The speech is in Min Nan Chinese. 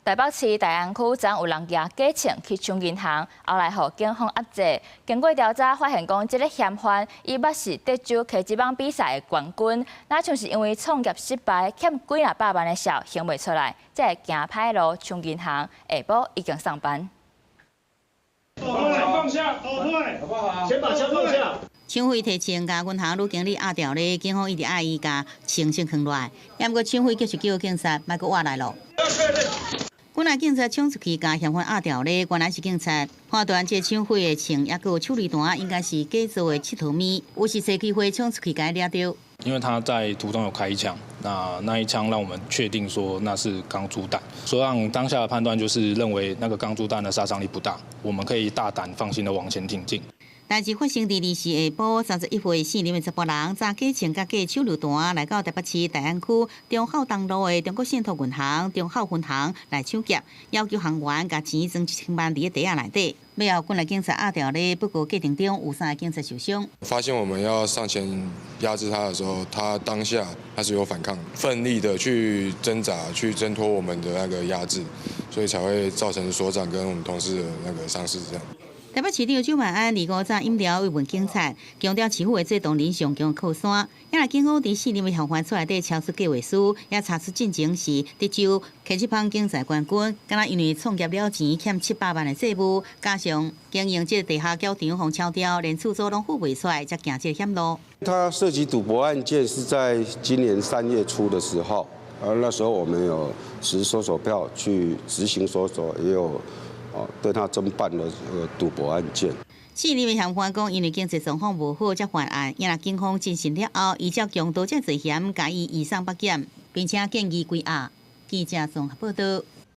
台北市大安區昨有人舉假槍去搶銀行，後來予警方壓制。經過調查，發現講這个嫌犯伊捌是德州溪子蠓比賽的冠軍，若像是因為創業失敗，欠幾若百萬的數還袂出來，才會行歹路搶銀行，下晡已經送辦。放下，好不好？先把槍放下。搶匪提槍共銀行女經理壓牢咧，警方一直愛伊共槍先囥落來，毋過搶匪繼續叫警察莫閣挖來咯。本來警察衝出去共嫌犯壓牢咧，原來是警察判斷這搶匪的槍抑閣有手榴彈，應該是假造的𨑨迌物，有實際機會衝出去共伊掠著。因為他在途中有開一槍，那那一槍讓我們確定說那是鋼珠彈，所以讓當下的判斷就是認為那個鋼珠彈的殺傷力不大，我們可以大膽放心的往前挺進。代誌發生佇二四下晡31歲姓林的查埔人，揸假槍佮假手榴彈來到台北市大安區忠孝東路的中國信託銀行忠孝分行來搶劫，要求行員共錢裝1000萬佇個袋仔內底。尾後，軍來警察壓牢咧，不過過程中有三个警察受傷。發現我們要上前壓制他的時候，他當下他是有反抗，奮力的去掙扎，去掙脫我們的那個壓制，所以才會造成所長跟我們同事的那個傷勢這樣。台北市長蔣萬安二五早飲料慰問警察，強調市府會做當人上強靠山。也若警方佇四名嫌犯厝內底抄出計劃書，也查出進前是德州騎這棒競賽冠軍，敢若因為創業了錢欠700萬的債務，加上經營這個地下攪場予抄掉，連厝租攏付袂出來，才行這個險路。他涉及賭博案件是在今年3月初的時候，而那時候我們有持搜索票去執行搜索，也有對他偵辦了賭博案件。四名嫌犯講，因為經濟狀況無好，才犯案。也若警方偵訊了後，依照強盜這罪嫌，共伊移送北檢，並且建議關押。記者綜合報道。